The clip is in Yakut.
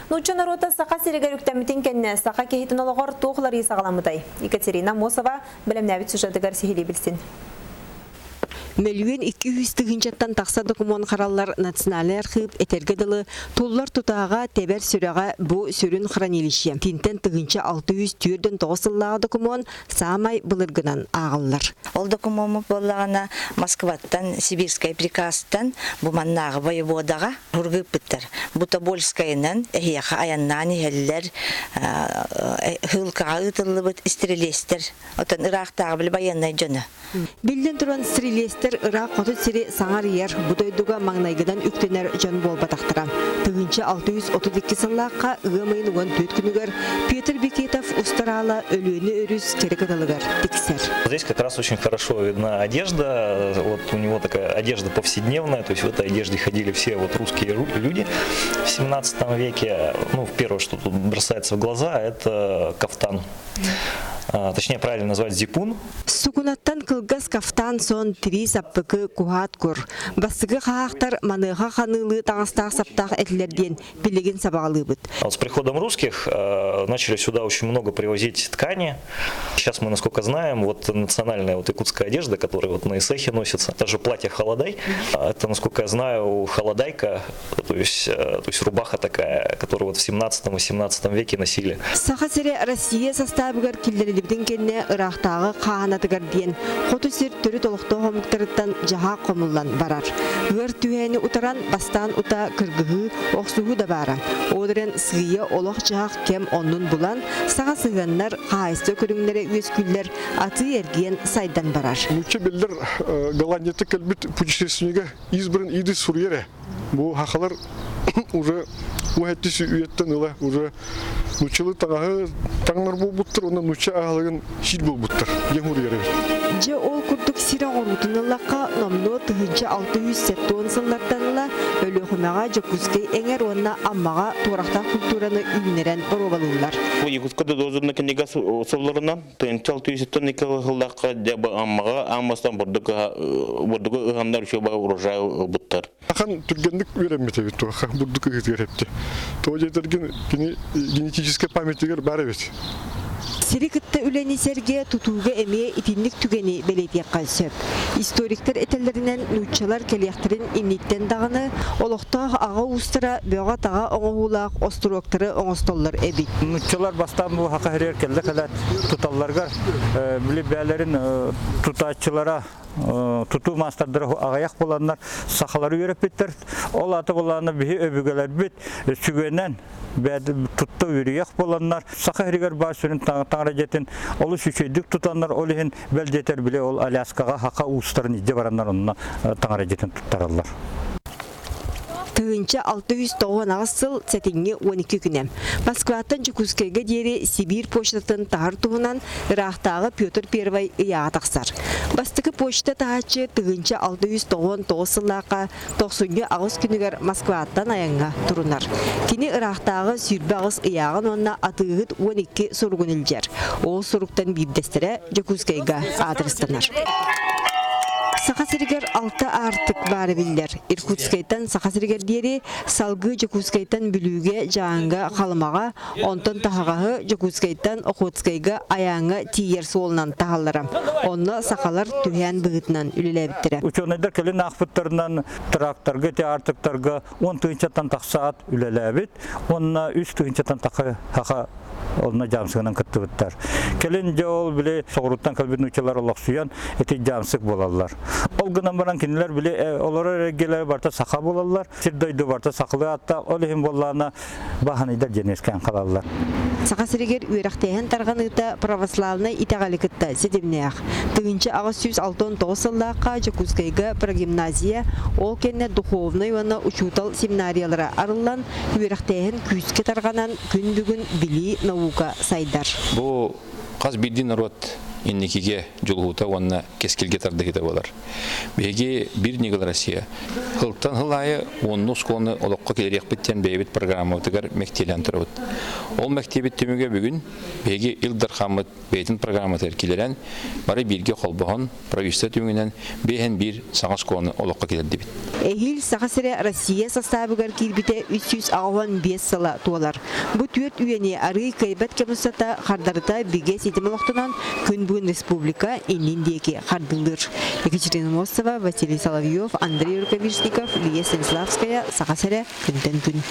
Нуучча норуота Саха сиригэр үктэммитин кэннэ саха киһитин олоҕор туох уларыйыы саҕаламмытай? Екатерина Аммосова бэлэмнээбит сюжетыгар сиһилии билсин. 1 200 000-тан тахса докумуон хараллар Национальнай архыып этэргэ дылы туллар тутааҕа, тэбэр сүрэҕэ бу сүрүн хранилище. Итинтэн 1649 сыллааҕы докумуон саамай былыргынан ааҕыллар. Ол докумуоммут буоллаҕына Москваттан Сибирскай приказтан бу маннааҕы воеводаҕа ыыппыттар. Бу Тобольскайынан эһиэхэ айаннаан иһэллэр, һыылкаҕа ыытыллыбыт стрелецтэр, оттон ыраахтааҕы били байыаннай дьоно. Биллэн туран, стрелецтэр ыраах хоту сири саҥа арыйар, бу дойдуга маҥнайгынан үктэнэр дьон буолбатахтара. 1632 сыллаахха ыам ыйын 14 күнүгэр Петр Бекетов устар аала Өлүөнэ өрүс кэрэ кытылыгар тиксэр. Здесь как раз очень хорошо видна одежда. Вот у него такая одежда повседневная, то есть в этой одежде ходили все вот русские люди в 17 веке. Ну, первое, что тут бросается в глаза, это кафтан. Точнее, правильно назвать зипун. Сукунаттан кылгас кафтан сон тирии саппыкы куһаат кур. Бастакы хаһаактар маныаха ханыылыы таҥастаах саптаах этилэр диэн билигин сабаҕалыыбыт. Вот с приходом русских начали сюда очень много привозить ткани. Сейчас мы, насколько знаем, вот национальная вот якутская одежда, которая вот на Ысыахе носится, даже платье халадай, это, насколько я знаю, халадайка, то есть рубаха такая, которую вот в 17-18 веке носили. Саха сирэ Россия састаабыгар киллэриллибитин кэннэ ыраахтааҕы хааһынатыгар диэн хоту сир төрүт олохтоох омуктарыттан дьаһаах хомуллан барар. Ыар түһээни утаран бастаан утаа кыргыһыы, охсуһуу да баара. Ол эрэн сыыйа олох-дьаһах кэм оннун булан, саҥа сыһыаннар, хаһаайыстыба көрүҥнэрэ үөскүүллэр, атыы-эргиэн сайдан барар. Нуучча биллэр Голландията кэлбит путешественнига избран иды суруйар. Бу хахалар уже уһэттис үйэттэн ыла уже нууччалыы таҥаһы таҥнар буолбуттар уонна нуучча аһылыгын сиир буолбуттар диэн суруйар эбит. Дьэ ол курдук сир оҥоруутун ыллахха номнуо 1670 сыллартан ыла Өлүөхүмэҕэ, Дьокуускай эҥэр уонна Аммаҕа туорахтаах культураны үүннэрэн боруобалыыллар. Бу Якутска дозорная книга сылларынан 1602 сыллаахха Аммаҕа Аммастан бурдугу ыһаннар үчүгэй урожай ылбыттар. Ахан түргэнник үөрэммит эбит туохха бурдук ыһыытыгар эпти. Тоҕо диэтэргин кини генетическэй памятигар бар эбит. Сири кытта үлэни сэргэ тутууга эмиэ итинник түгэни бэлиэтиэххэ сөп. Историктар этэллэринэн нууччалар кэлиэхтэрин инниттэн даҕаны олохтоох аҕа уустара бөҕө-таҕа оҥоһуулаах остуруоктары оҥостоллор эбит. Нууччалар бастаан бу Саха сиригэр кэллэ кэлээт туталларыгар били бээлэрин тутааччылара тутуу маастардара аҕыйах буоланнар сахалары үөрэппиттэр. Ол аата буоллаҕына биһи өбүгэлэрбит сүгүөнэн тутта үөрүйэх буоланнар саха сиригэр баар сүрүн таҥара дьиэтин олус үчүгэйдик тутаннар ол иһин бэл диэтэр били ол Аляскаҕа саха уустарын илдьэ бараннар онно таҥара дьиэтин туттараллар. 1698 сыл сэтинньи 12 күнэ. Москваттан Дьокуускайга диэри Сибиир почтатын таһар туһунан ыраахтааҕы Петр I ыйааҕа тахсар. Бастакы почта таһааччы 1699 сыллаахха тохсунньу аҕыс күнүгэр Москваттан айаҥҥа турунар. Кини ыраахтааҕы 28 ыйааҕын уонна атыыһыт 12 суругун илдьэр. Ол суруктан биирдэстэрэ Дьокуускайга аадырыстанар. Саха сиригэр алта аартык баара биллэр. Иркутскайтан Саха сиригэр диэри, салгыы Дьокуускайтан Бүлүүгэ, Дьааҥыга, Халымаҕа, онтон таһаҕаһы Дьокуускайтан Охотскайга Айааҥҥа тиийэр суолунан таһаллара. Онно сахалар түһээн быһыытынан үлэлээбиттэрэ. Учуонайдар кэлин аахпыттарынан тракторга, ити аартыктарга 10 тыһыынчаттан тахса ат үлэлээбит уонна 3 тыһыынчаттан тахса саха онно дьаамсыгынан кыттыбыттар. Кэлин дьэ ол били соҕурууттан кэлбит нууччалар олохсуйан ити дьаамсык буолаллар. Ол гынан баран кинилэр били олорор эргиэлэрэ барыта саха буолаллар. Сир дойду барыта сахалыы ааттаах. Ол иһин буоллаҕына баһаныйдар диэн үөскээн хаалаллар. Саха сиригэр үөрэхтээһин тарҕаныыта православнай итэҕэли кытта ситимнээх. 1869 сыллаахха Дьокуускайга прогимназия, ол кэннэ духовнай уонна учуутал семинариялара арыллан, үөрэхтээһин күүскэ тарҕанан, күн бүгүн билии наука сайдар. Бу хас биирдии норуот инникигэ дьулуһуута уонна кэскилгэ тардыһыыта буолар. Биһиги Биир ньыгыл Россия сылтан сыл аайы уонну оскуоланы олоххо киллэриэхпит диэн бэйэбит программабытыгар мэктиэлээн турабыт. Ол мэктиэбит түмүгэ бүгүн биһиги Ил Дархаммыт бэйэтин программатыгар киллэрэн, бары бииргэ холбоһон, правительство түмүгүнэн биэһэн биир саҥа оскуоланы олоххо киллэрдибит. Эһиил Саха сирэ Россия састаабыгар киирбитэ 385 сыла туолар. Бу түөрт үйэни арыый кыайбат кэм устата хардарыта бигэ ситим олохтонон, күн бүгүн республика иннин диэки хардыылыыр. Екатерина Мостова, Василий Соловьев, Андрей Рукавишников, Лия Станиславская, Саха сирэ, күнтэн күн.